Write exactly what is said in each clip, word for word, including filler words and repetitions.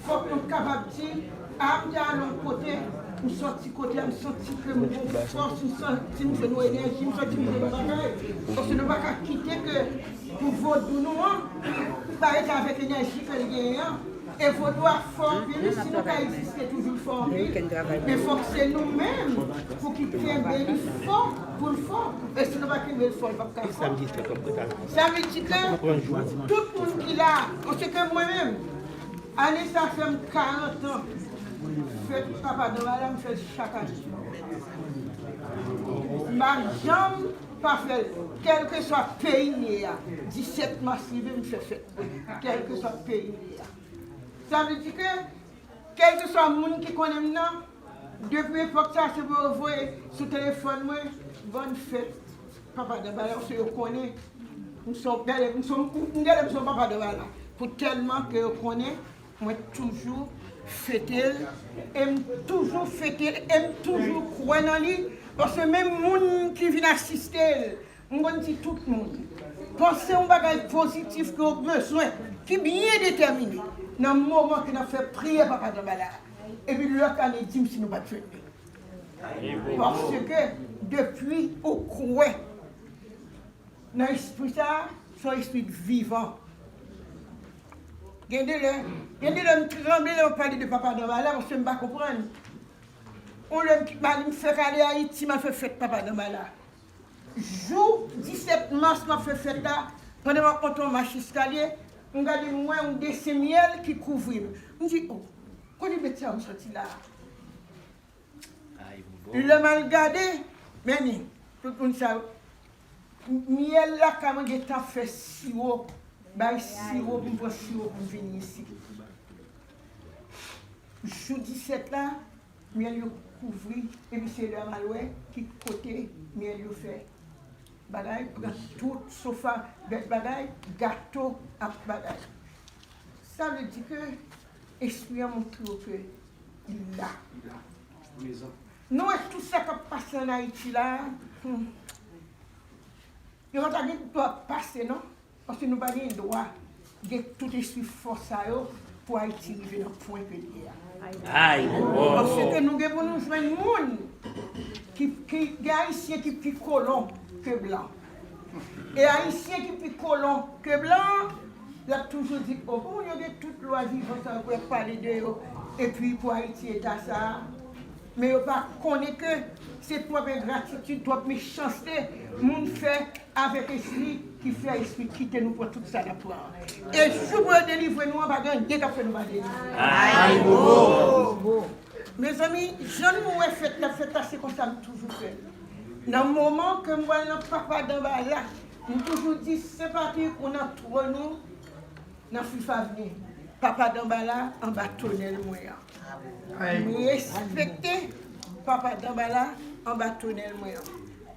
Fòk nou kapab di, a, m te al yon kote, m sòti kote a, m santi ke m gon fòs, m santi m jwenn yon enèji, m santi m jwenn yon bagay. Paske nou pa ka kite ke pou vodou nou an, pa rete avèk enèji ke l genyen an. E vodou a fò anpil, si nou ka egziste toujou l fò anpil. Men fòk se nou menm pou ki kenbe li fò, pou l fò. E si nou pa kenbe l fò, l p ap ka fò. Sa vle di ke tout moun ki la, paske mwen menm, ane sa fè m karant an. Fèt Papa Danbala, m fè l chak ane. M pa janm pa fè l. Kèlkeswa peyi m ye a, disèt mas rive, m fè fèt mwen. Kèlkeswa peyi m ye a. Sa vle di ke, kèlkeswa moun ki konnen m nan, depi epòk sa, se pou yo voye sou telefòn mwen, bòn fèt Papa Danbala, se yo konnen. M se yon, gade, m se yon, m gade, m se yon Papa Danbala. Pou tèlman ke yo konnen, mwen toujou fete l, e m toujou fete l, e m toujou kwè nan li, paske menm moun ki vin asiste l, m konn di tout moun, panse yon bagay pozitif ke w bezwen, ki byen detèmine, nan moman ke n ap fè priyè Papa Danbala a. Epi lòt ane di m si nou pa t jwenn li. Paske depi ou kwè nan espri sa a, se yon espri vivan. Gen de lè, gen de lè m tranble lè w ap pale de Papa Danbala, paske m pa konprann. Yon lè m kit Mali, m fèk ale Ayiti, m al fè fèt Papa Danbala. Jou disèt mas m ap fè fèt la, pandan m ap monte yon mach eskalye, m gade m wè yon desen myèl ki kouvri m. M di, "O, kote bèt sa yo soti la a?" Lè m al gade, men ni, tout moun sa yo, myèl lakay mwen gentan fè siwo, bay siwo pou m pran siwo pou m vini isit. Jou disèt la, myèl yo kouvri, epi se lè a m al wè ki kote myèl yo fè bagay, pran tout sofa, bèt bagay, gato ak bagay. Sa vle di ke espri an montre w ke li la. Nou wè tout sa k ap pase ann Ayiti la, hmm. Yo pa ta gen dwa pase, non. Paske nou pa gen dwa gen tout espri fòs sa yo pou Ayiti rive nan pwen ke l ye a. Paske nou gen pou nou jwenn moun ki, ki, gen Ayisyen ki pi kolon ke blan. E Ayisyen ki pi kolon ke blan, y ap toujou di, "O, pou moun yo gen tout lwa vivan sa yo pou y ap pale de yo, epi pou Ayiti eta sa a." Men yo pa konnen ke se twòp engratitid, twòp mechanste moun fè avèk espri ki fè espri kite nou pran tout sa n ap pran an. E jou pou yo delivre nou an, pa gen anyen k ap fè nou pa delivre. Mezanmi, jan nou wè fèt la, fèt la se konsa m toujou fè l. Nan moman ke m pral nan Papa Danbala, m toujou di, Sen Patrik, ou nan twòn ou, nan Fifth Avenue, Papa Danbala anba tonèl mwen an. M respekte Papa Danbala anba tonèl mwen an.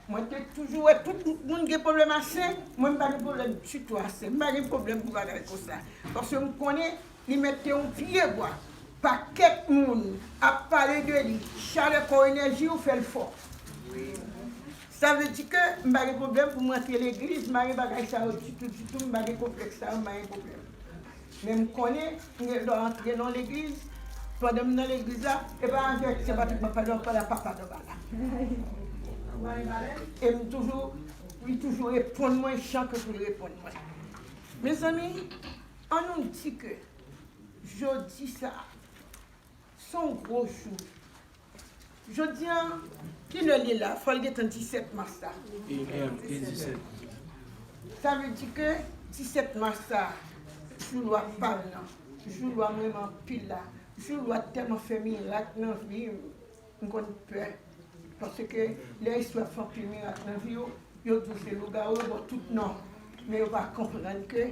Mwen te toujou wè tout moun gen pwoblèm a Sen, mwen m pa gen pwoblèm ditou a Sen, m pa gen pwoblèm pou bagay konsa. Paske m konnen li mete yon pye bwa, pakèt moun ap pale de li, chalè kò enèji ou fè l fò. Sa vle di ke m pa gen pwoblèm pou m rantre legliz, m pa gen bagay sa yo ditou, ditou, m pa gen konplèks sa yo, m pa gen pwoblèm. Men m konnen, m gen dwa antre nan legliz, pandan m nan legliz la, e pa avèk Sen Patrik m ap pale, m ap pale a Papa Danbala. E m toujou, li toujou reponn mwen jan ke pou l reponn mwen. Mezanmi, an nou di ke jodi sa, se yon gwo jou. Jodi a, kilè l ye la? Fò l gentan disèt mas la. Sa vle di ke disèt mas la, jou lwa pa m nan, jou lwa m renmen anpil la, jou lwa tèlman fè mirak nan vi m, m konn pè. Paske lè istwa fè anpil mirak nan vi yo, yo di w se lougawou, yo ba w tout non. Men yo pa konprann ke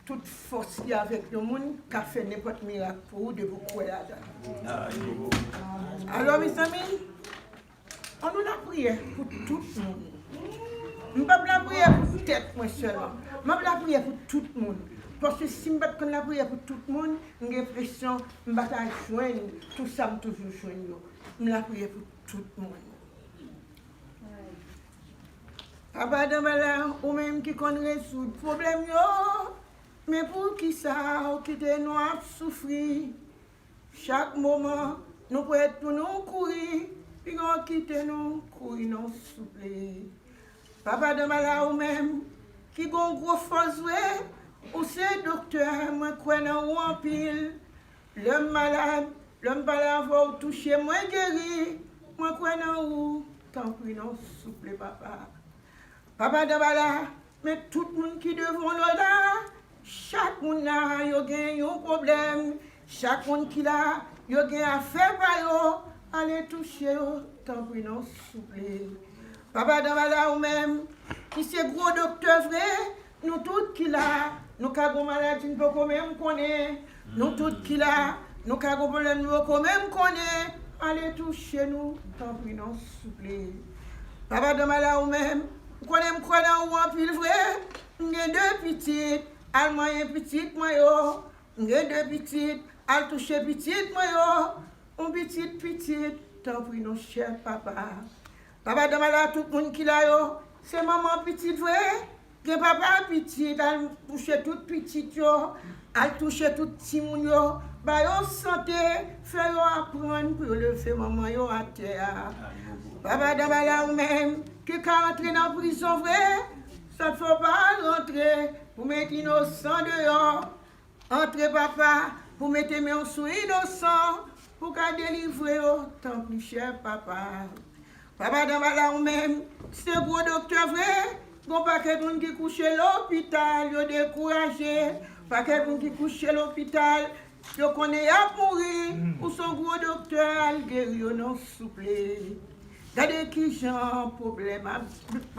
tout fòs ki avèk yon moun ka fè nenpòt mirak pou ou depi w kwè ladan l. Alò, mezanmi, ann nou lapriyè pou tout moun. M p ap lapriyè pou tèt mwen sèlman. M ap lapriyè pou tout moun. Paske si m pa t konn lapriyè pou tout moun, m gen enpresyon m pa ta jwenn tout sa m toujou jwenn yo. M lapriyè pou tout moun. Papa Danbala, ou menm ki konn rezoud pwoblèm yo, men poukisa w kite nou ap soufri? Chak moman nou prèt pou nou kouri, piga w kite nou kouri non souple. Papa Danbala, ou menm ki gon gwo fòs vre, ou se doktè, mwen kwè nan ou anpil. Lè m malad, lè m pale avè w, touche mwen geri, mwen kwè nan ou, tanpri non souple papa. Papa Danbala, men tout moun ki devan w la, chak moun la yo gen yon pwoblèm, chak moun ki la yo gen afè pa yo, ale touche yo, tanpri non souple. Papa Danbala, ou menm ki se gwo doktè vre, nou tout ki la, nou ka gon maladi n poko menm konnen, nou tout ki la, nou ka gon pwoblèm n poko menm konnen, ale touche nou, tanpri non souple. Papa Danbala, ou menm, ou konnen m kwè nan ou anpil vre. M gen de pitit, al manyen pitit mwen yo. M gen de pitit, al touche pitit mwen yo. Yon pitit pitit, tanpri non chè papa. Papa Danbala, tout moun ki la yo, se manman pitit vre. Gen papa pitit, al touche tout pitit yo, al touche tout timoun yo, ba yo sante, fè yo aprann pou yo leve manman yo atè a. Papa Danbala, ou menm ki ka antre nan prizon vre, sa fè w pa al rantre pou met inosan deyò. Antre papa, pou mete men w sou inosan, pou ka delivre yo, tanpri chè papa. Papa Danbala, ou menm se gwo doktè vre, gon pakèt moun ki kouche lopital, yo dekouraje, pakèt moun ki kouche lopital, yo konnen y ap mouri, ou se yon gwo doktè, al geri yo non souple. Gade kijan pwoblèm ap,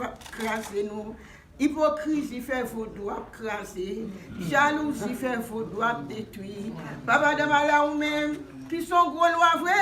ap kraze nou. Ipokrizi fè vodou ap kraze, jalouzi fè vodou ap detwi. Papa Danbala, ou menm ki se yon gwo lwa vre,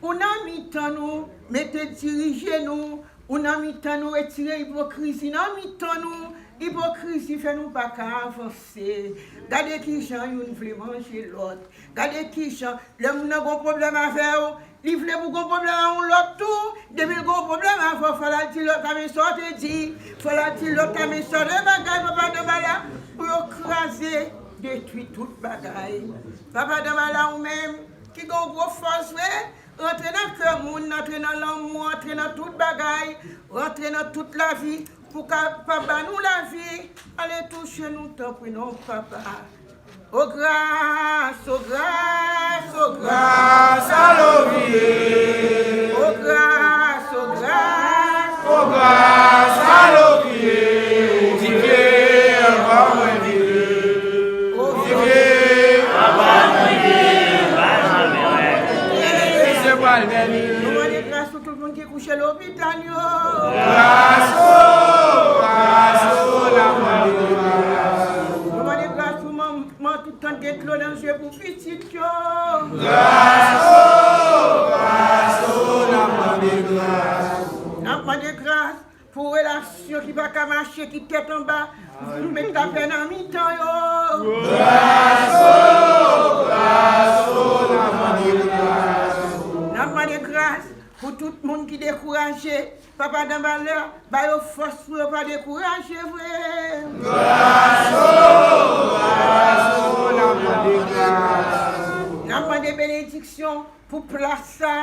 ou nan mitan nou, mete dirije nou, ou nan mitan nou, retire ipokrizi nan mitan nou. Ipokrizi fè nou pa ka avanse. Gade kijan youn vle manje lòt. Gade kijan lè moun nan gon pwoblèm avè w, li vle pou gon pwoblèm a yon lòt tou. Depi l gon pwoblèm avè w, fò l al di lòt la men sa w te di, fò l al di lòt la men sa w te bagay, papa Danbala, pou yo kraze, detwi tout bagay. Papa Danbala, ou menm ki gon gwo fòs vre, rantre nan kè moun, rantre nan lanmou, rantre nan tout bagay, rantre nan tout lavi, pou ka pa ba nou lavi, ale touche nou, tanpri non papa. O gras, o gras, o gras. Gras a Lovie. O gras, o gras. O gras a Lovie. Divye ankò mwen vini. O Divye ankò mwen vini. Mesye pral beni. Nou mande gras pou tout moun ki kouche lopital yo. Gras o, gras o, n ap mande gras. Nou mande gras pou manman tout tan gen dlo nan je pou pitit yo. Gras o, gras o, n ap mande gras. N ap mande gras pou relasyon ki pa ka mache, ki tèt anba, nou met lapè nan mitan yo. Gras o, gras o, n ap mande gras. N ap mande gras pou tout moun ki dekouraje. Papa Danbala, ba yo fòs pou yo pa dekouraje vre. Gras o, gras o, n ap mande gras. N ap mande benediksyon pou plas sa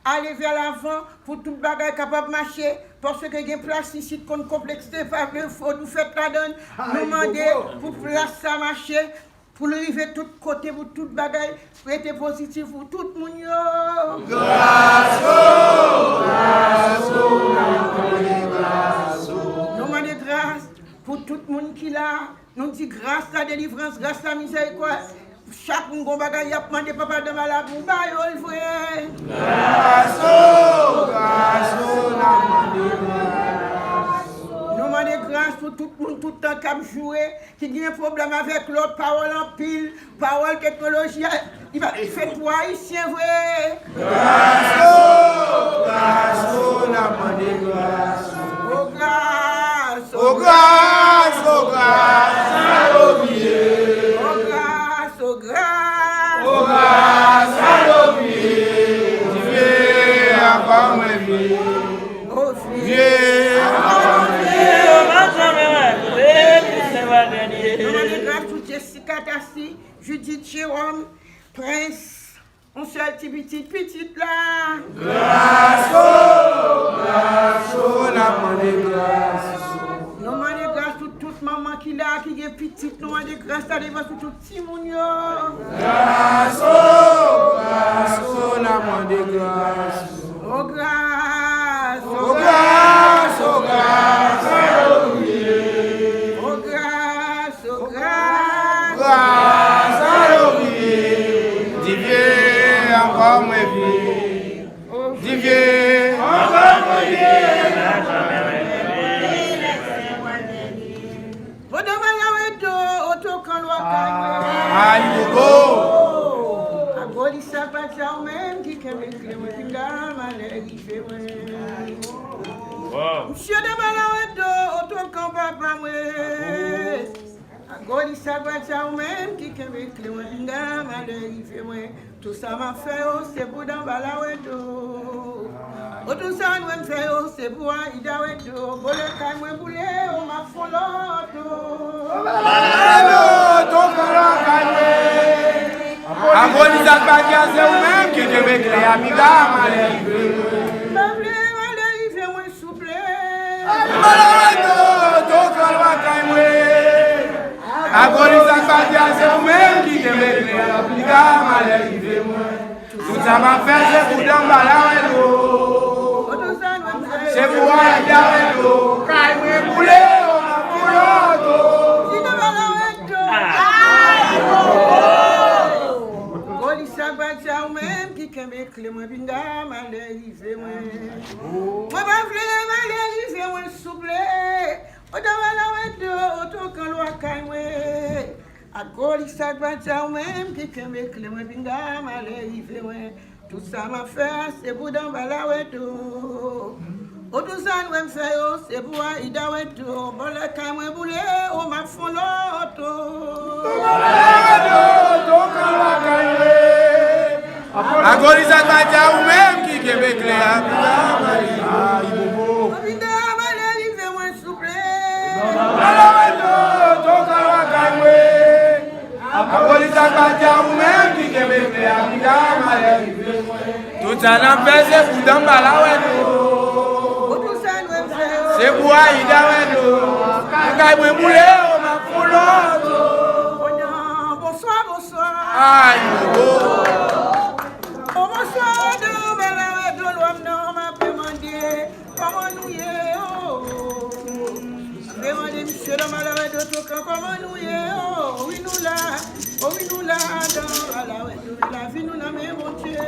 ale vè lavan, pou tout bagay kapab mache, paske gen plas isit konn konplekse, pa vle vodou fèt ladan l. Nou mande pou plas sa mache, pou l rive tout kote, pou tout bagay rete pozitif pou tout moun yo. Gras o, gras o, n ap mande gras o. Nou mande gras pou tout moun ki la. Nou di gras la delivrans, gras la mizèrikòd. Chak moun gon bagay y ap mande, papa Danbala pou ba yo l vre. Gras o, gras o, n ap mande gras. Nou mande gras pou tout moun tout tan k ap joure, ki gen pwoblèm avèk lòt pawòl anpil, pawòl teknoloji a, li pa fèt pou Ayisyen vre. Gras o, gras o, n ap mande gras. O gras, o gras, o gras, a Lovie. O gras, o gras. O gras, a Lovie. Divye ankò mwen vini. O Divye ankò mwen vini. Nou mande gras pou Jessica Tassi, Judith Jérôme, Prince, Yon sèl ti pitit, pitit la. Gras o, gras o, n ap mande gras. Nou mande gras pou tout manman ki la, ki gen pitit, nou mande gras la devan sou tout timoun yo. Gras o, gras o, n ap mande gras. O gras, o gras, o gras, o gras, o gras. Gras a yo priye. Di Vye, ankò mwen viv. Di Vye, ankò mwen viv. Pandan malawe do, otokan lwa kay mwen. Ayibobo. Abolisa patya ou menm ki kenbe kle mwen, pinga malè rive mwen. Misye de malawe do, otokan papa mwen. Abolisa patya ou menm ki kenbe kle mwen, pinga malè rive mwen. Tout sa m ap fè yo, se pou dan balawe do. O tout sa nou m fè yo, se pou Ayida wè do. Bole kay mwen boule, o m ap fon loto. Balawe do, otokan lwa kay mwen. Abolisa patya se ou menm ki kenbe kle a, pinga malè rive mwen. M pa vle malè rive mwen. Souple. Malawe do, otokan lwa kay mwen. Abolisa patya se ou menm ki kenbe kle a, pinga malè rive mwen. Tout sa m ap fè se pou dan balawe do. Se pou Ayida wè do. Kay mwen boule, o m ap fon loto. Abolisa patya ou menm ki kenbe kle mwen, pinga malè rive mwen. Mwen pa vle malè rive mwen, souple. Otan malawe do, otokan lwa kay mwen. Abolisa patya ou menm ki kenbe kle mwen, pinga malè rive mwen. Tout sa m ap fè a, se pou dan balawe do. O tout sa nou m fè yo, se pou Ayida wè do. Bole kay mwen boule, o m ap fon loto. Balawe do, otokan lwa kay mwen. Abolisa patya ou menm ki kenbe kle a, pinga malè rive mwen. Pinga malè rive mwen, souple. Malawe do, otokan lwa kay mwen. Abolisa patya ou menm ki kenbe kle a, pinga malè rive mwen. Tout sa n ap fè se pou dan balawe do. Se pou Ayida wè do. Kay mwen boule, o m ap fon loto. Bonswa, bonswa. Ayibobo. O bonswa, dan balawe do, lwa m nan, m ap demande kòman nou ye, o. Demande misye dan balawe do, otokan, kòman nou ye, o. Wi, nou la. O wi, nou la, dan balawe do, lavi nou nan men Bondye.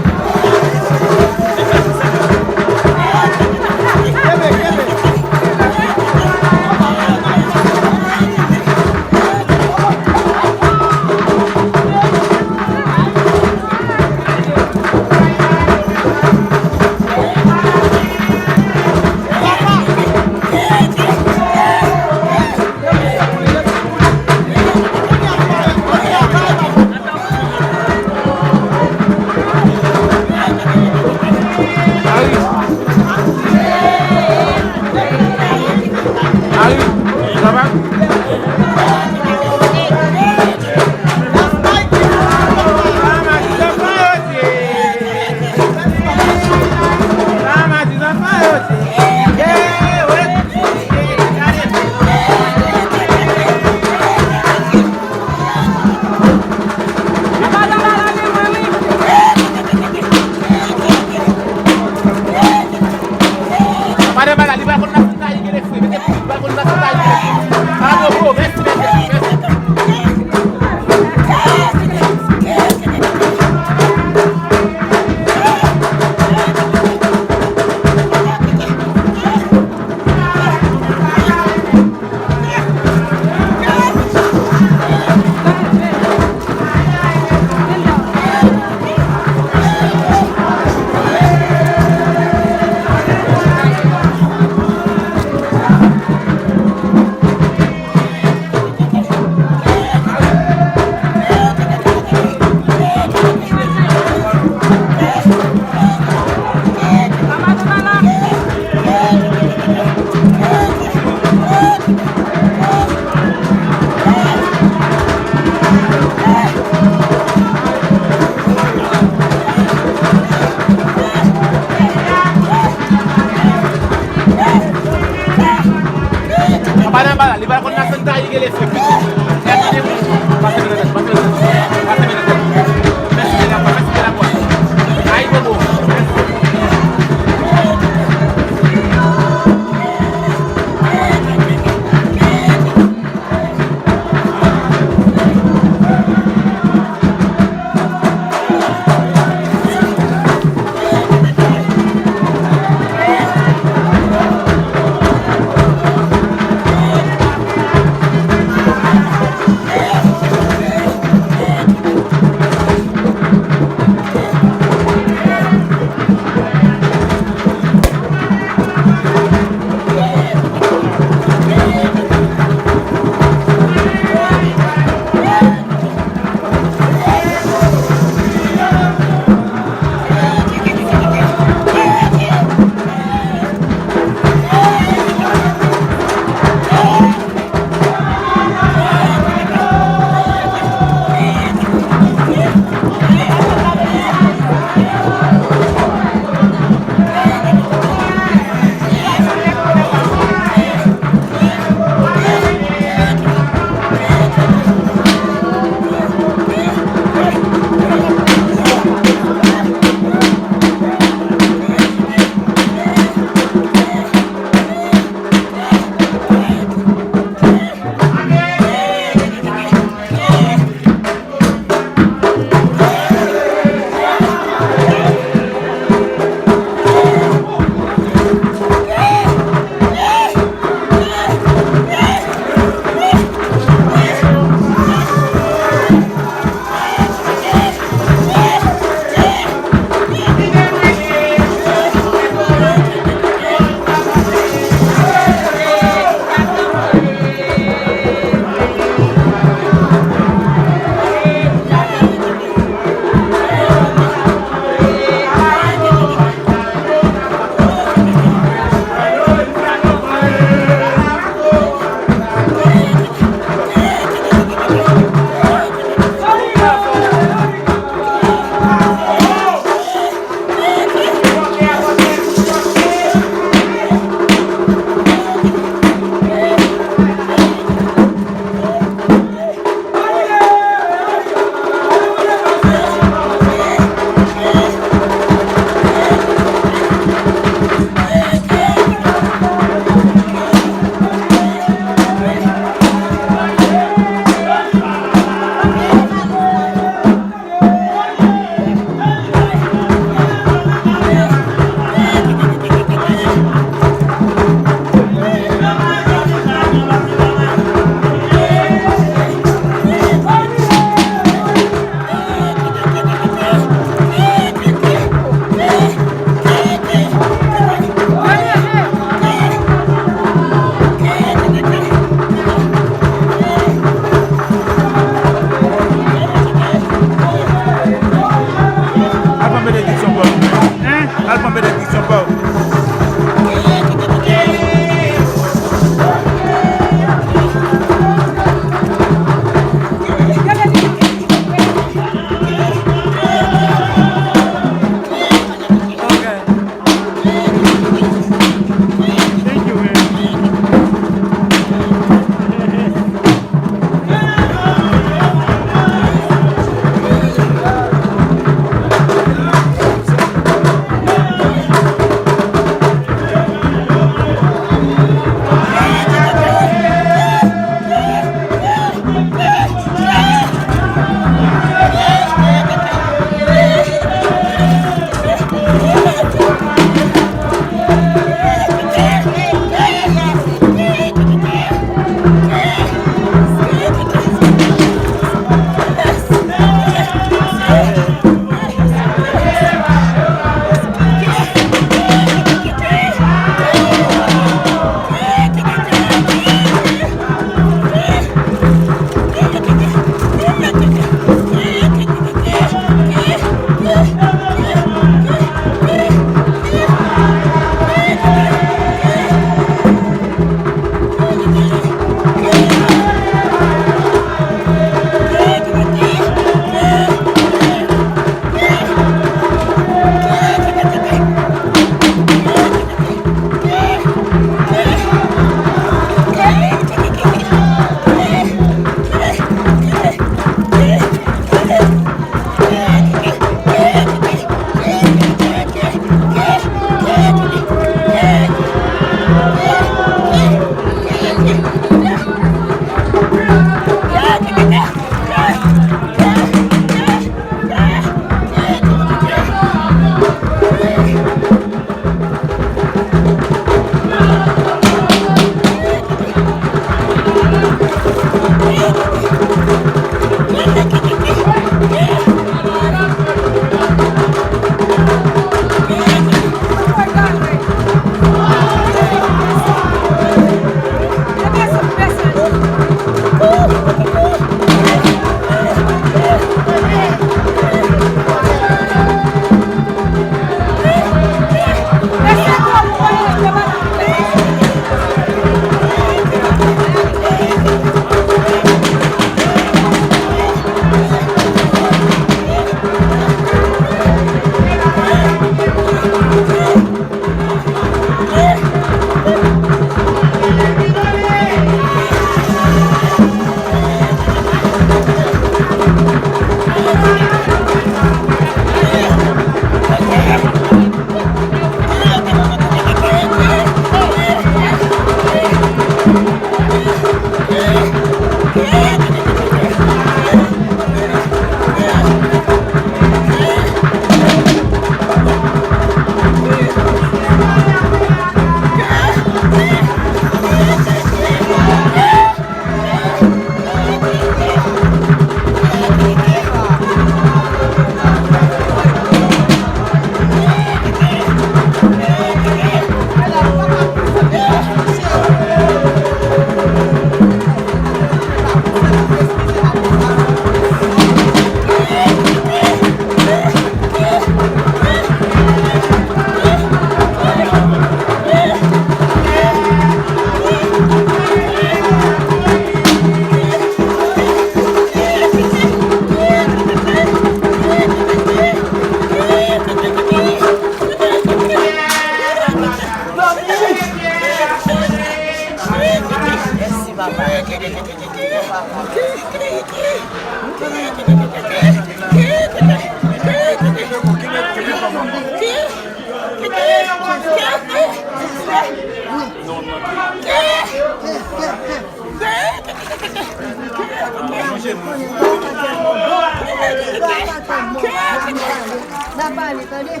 Pale, tande.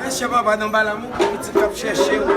Mesye, papa, nan bala, mon pitit k ap chèche w.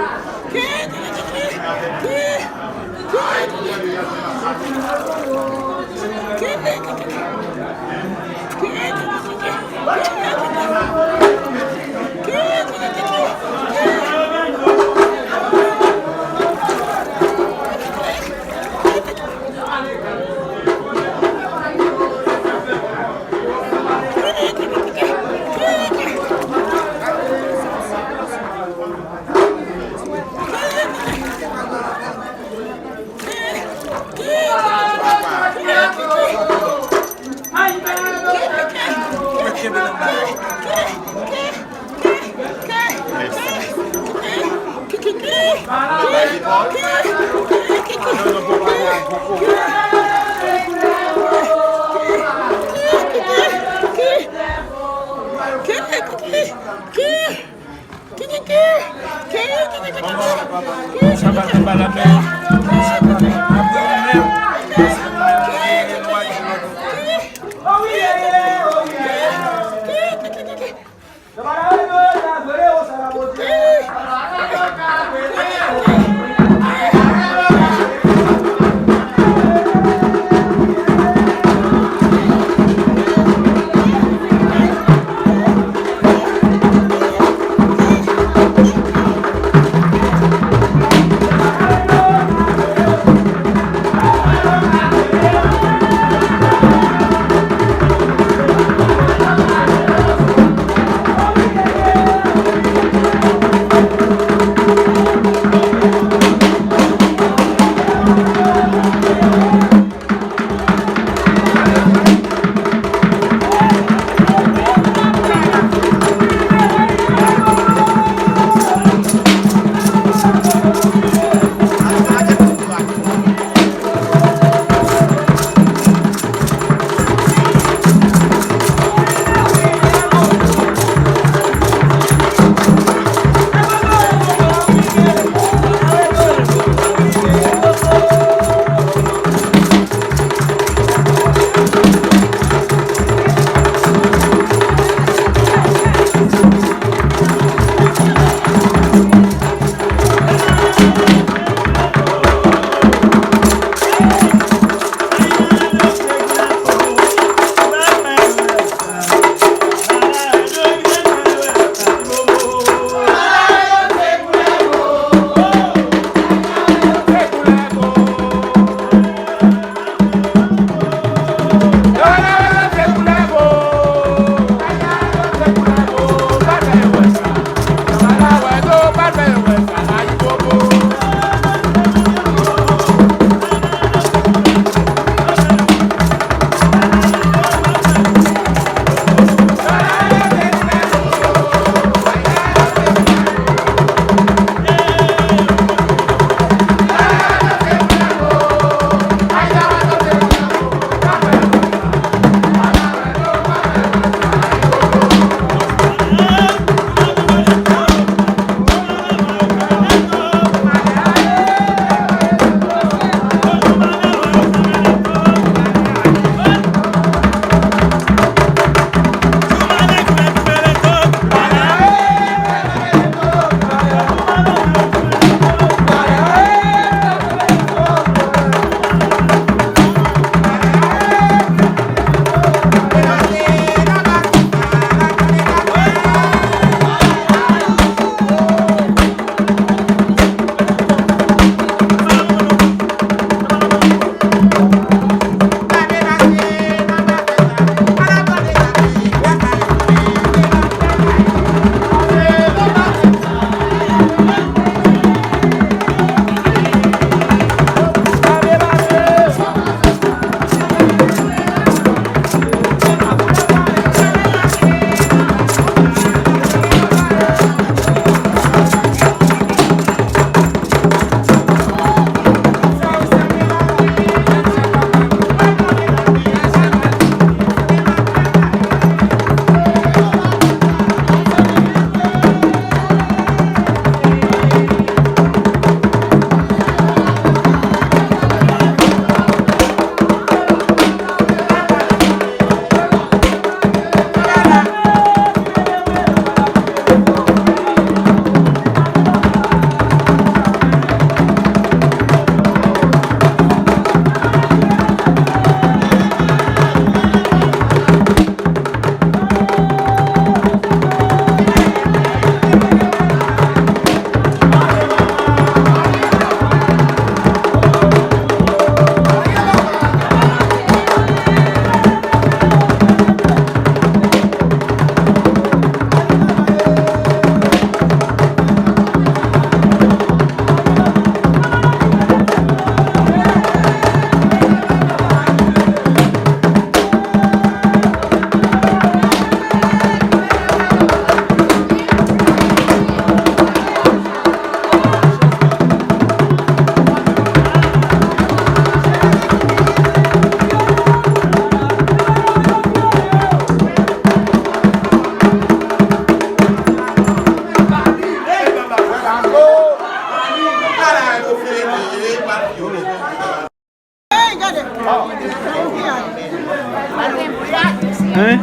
Hein?